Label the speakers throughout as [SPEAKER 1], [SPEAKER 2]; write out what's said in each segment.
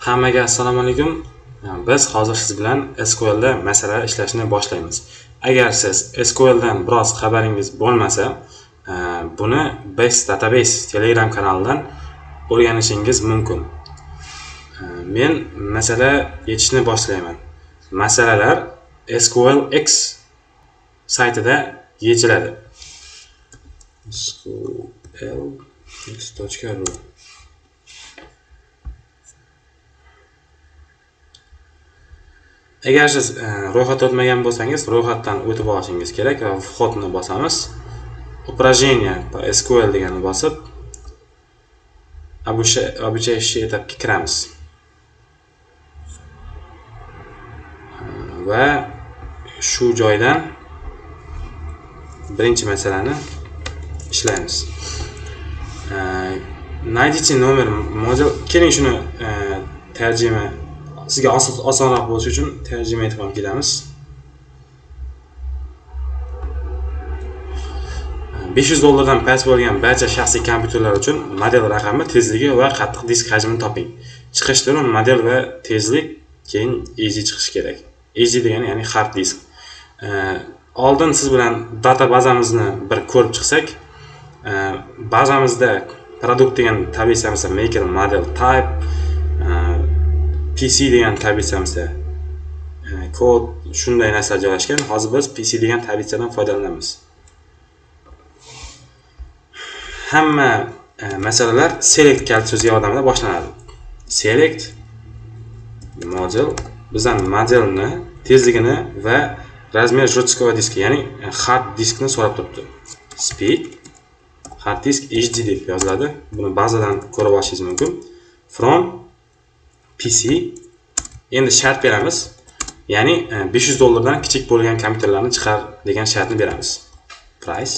[SPEAKER 1] Hammaga assalomu alaykum. Biz hozir siz bilan SQL da masala ishlashni boshlaymiz. Agar siz SQL dan biroz xabaringiz bo'lmasa, buni Best Database Telegram kanalidan o'rganishingiz mumkin. Men masala yechishni boshlayman. Masalalar SQLX saytida yechiladi. sqlx.ru. Agar siz ro'yxatdan o'tmagan bo'lsangiz, ro'yxatdan o'tib olishingiz kerak va вход ni bosamiz. Упражнение по SQL deganni bosib, обучающий etapga kiramiz. Va shu joydan birinchi masalani ishlaymiz. Найдите номер model. Keling shuni tarjima sizga osonroq bo'lishi uchun tarjima etib ham kelamiz. $500 dan past bo'lgan barcha shaxsiy kompyuterlar uchun model raqami, tezligi va qattiq disk hajmini toping. Chiqish turi model va tezlik, keyin easy chiqishi kerak. Easy degani ya'ni hard disk. Oldin siz bilan data bazamizni bir ko'rib chiqsak, bazamizda produkt degan tablitsamizda maker, model, type, PC degan tablitsamizda kod, shunday narsalar joylashgan. Hozir biz PC degan tablitsadan foydalanamiz. Hamma masalalar select kalit so'zi yordamida boshlanadi. Select model bizdan modelni, tezligini va razmer жесткого diska, ya'ni hard diskni so'rab turibdi. Speed hard disk HD deb yoziladi. Buni bazadan ko'rib olishingiz mumkin. From PC. Endi shart beramiz. Ya'ni $500 dan kichik bo'lgan kompyuterlarni chiqar degan shartni beramiz. Price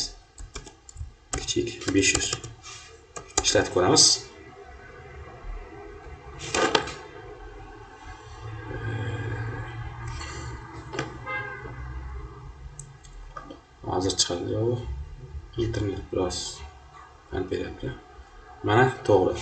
[SPEAKER 1] kichik 500. Ishlatib ko'ramiz. Hozir chiqadi javobi. Internet biroz pand beryapti. Mana to'g'ri.